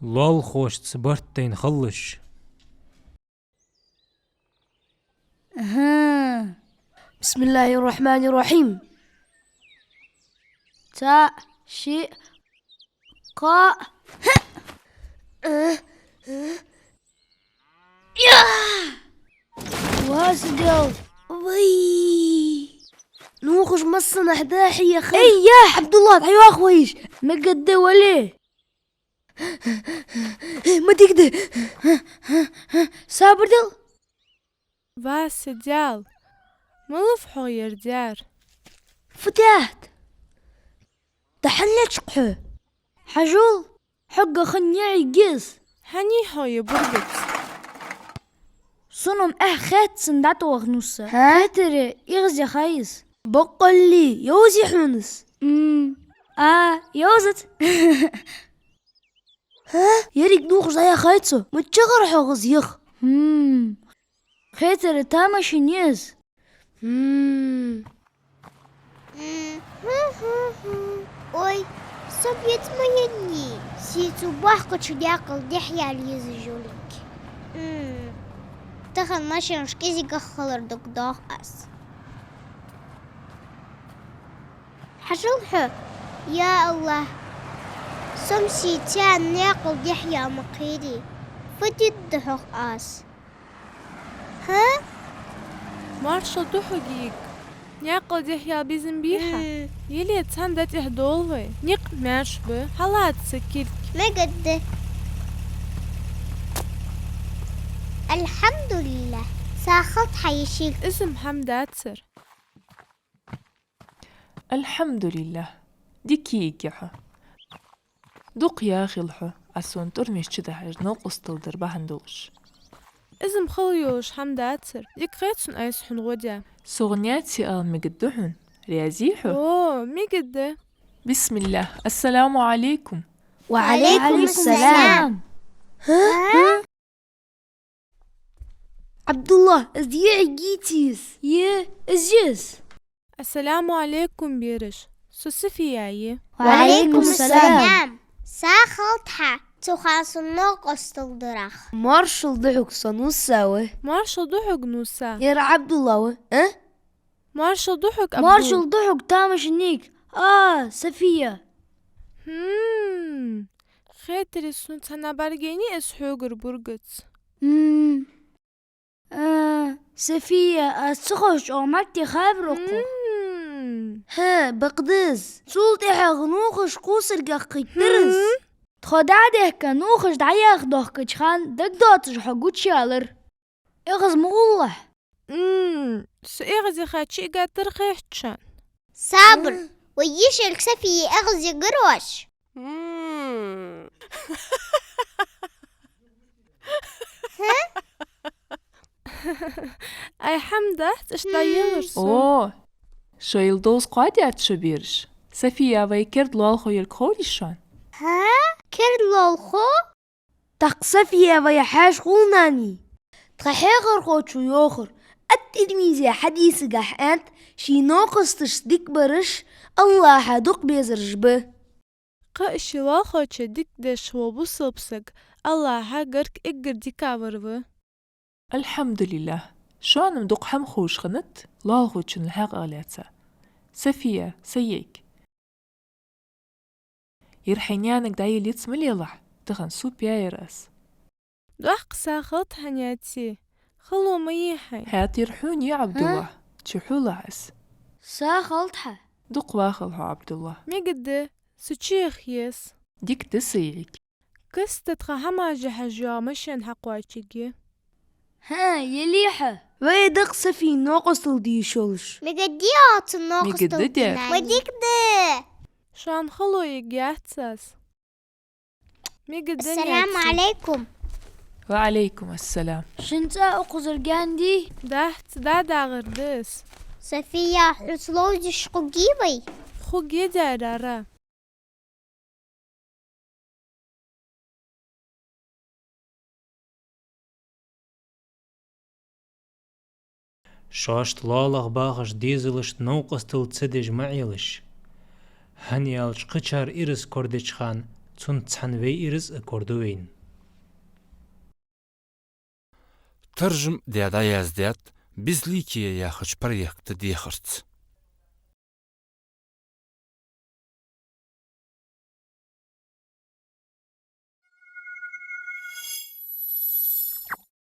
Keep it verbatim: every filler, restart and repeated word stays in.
Лоалахошца барт тайна хилалаш. Аха. بسم الله الرحمن الرحيم. Цаӏ, шиъ, кхоъ. Я! Ва са Даьла! Вай! Нувхаш массанахьа дӏахьехар. Эй, я, Ӏабдуллахӏ, дӏайоах вай уж! Мегаргда, вале! Ма дигде! Сабар де! Ва са Даьла! Малав хьогӏ ер даьр? Фу даьд? Дӏа хӏана лечкъ хьо? Хьажал, хьогга хинна ниӏиг я из. Хьан йий хьогӏ ер бургац? Сона-м эхь хетт цун дӏатӏаваха нус. Хетаре эгӏазъяхай из. Боккъалла йовзий хьона из? М. А, йовзац. Хьа? Еррига нувхаш дӏаяхай цо. Миччахьара хьогӏ из яха? Хм. Хетаре тамашийна я из. Хм. Ой, со бецма енний. Сий цу бахкача декъала дехьяла еза жулик. Тахан машенаш кӏезигагӏа хилар дукха доах аз. Хьажал хьо, я Аллахӏ, со-м сий цу наькъал дехьа ма кхерий. Фу дергда хьогӏ аз? Хьа? Маршал да хьогӏ, йиӏиг. Наькъал дехьа безам бий хьа? М. Яле цхьан дӏатӏехьа довла вай. Никъ маьрша ба, хьаллаца кирк. Мегаргда. Алхьамдулиллахӏ, сагӏа хилда хьа, йишийла. Из-м хӏама дацар. Алхьамдулиллахӏ, дика йиӏиг я хьо. Дукха яхийла хьо, Ӏа сона тӏормеш чудахьаш новкъостал дар бахьан долаш. Из-м хала йолаш хӏама дацар. Дика хет сона айса хьона гӏо даь. Со гӏо наьций ала мегаргда хьона. Раьзий хьо? О, мегаргда. Бисмиллахӏ. Ассаламу Ӏалайкум. Ва Ӏалайкум ассалам. Хьа? Ӏабдуллахӏ, из йиӏиг йий из? Е, из я из. Ассаламу Ӏалайкум, бераш. Со Сафия я. Ва Ӏалайкум ассалам. Сагӏа хилда хьа, цу хана сона новкъостал дарах. Маршал да хьога, со Нуса ва. Маршал да хьога, Нуса. Ер Ӏабдуллахӏ ва, а? Маршал да хьога, Ӏабдул. Маршал да хьога, тамашийна йиӏиг. А, Сафия. Хм. Хетаре сона цхьаннахьа бӏаргаяйнай из хьогара бургац. Хм. А, Сафия, аз ца ховш чӏоагӏа маттий хабар укхо. Хм. Хьа, бакъда из. Цул тӏехьагӏа нувхаш кхувсаргахь кхийттар из. Хм. Тхо дӏадехка нувхаш дӏаяха дохкача хана дагадоацаш хьо гучаялар. Эгӏаз ма гӏолахь. М, со эгӏазъяхача эггара хетача. Сабар, вай йишийла Сафия эгӏазъягӏар оаш? М. Хьа? Ай, хӏама дац, иштта дӏаелар сона. О, шоайла довза кхоадаьд шо, бераш. Сафия вай керда лоалахо ерг ховрий шоана? Хьа? Керда лоалахо? Тӏаккха Сафия вай хьаьша хул, нани. Тха хьехархочо йоахар, ат-Тирмизе хьадисагахь аьннад, ший новкъосташца дика бараш Аллахӏа дукха безараш ба. Кхы а ший лоалахочоа дика деш вола бусалба саг Аллахӏа гарга эггара дикагӏвар ва. Алхьамдулиллахӏ, шоана-м дукха хӏама ховш хиннад лоалахочунна хьакъехьа лаьца. Сафия, са йиӏиг. Ер хьай наьнага дӏаелла йиц ма лелахь, тахан суп яьяр аз. Дӏахо сагӏа хилда хьа, наьций, хало ма йий хьайна. Хӏаьта ер хьона я, Ӏабдуллахӏ, чухьулахь из. Сагӏа хилда хьа. Дукха вахалва хьо, Ӏабдуллахӏ. Мегаргда, со чуяха еза. Дика да, са йиӏиг. Каста тха хӏамаш хьажа машен хьакхоачаргья. Хьа, яле хьо? Вай дакъа Сафина новкъостал де йиш йолаш. Мегаргдий оаха цун новкъостал де? Мегаргда. Ма дика да. Шоана хало йиӏиг яц аз. Мегаргда. Ассаламу Ӏалайкум. Ва Ӏалайкум ассалам. Шун цӏи укхазара гаьна дий? Дац, дӏадагӏар да из. Сафия, хьоца ловзаш хургьий вай? Хургья, дера. Шоашта лоалахь бахаш дезалашта новкъостал ца деш ма Ӏелаш. ХӀана аьлча кхычар ираз корадеча хана Цунца цхьана вай ираз а корду вайна. Таржам даь дӀаяздаьд «Безликие» яхача проекта дехарца.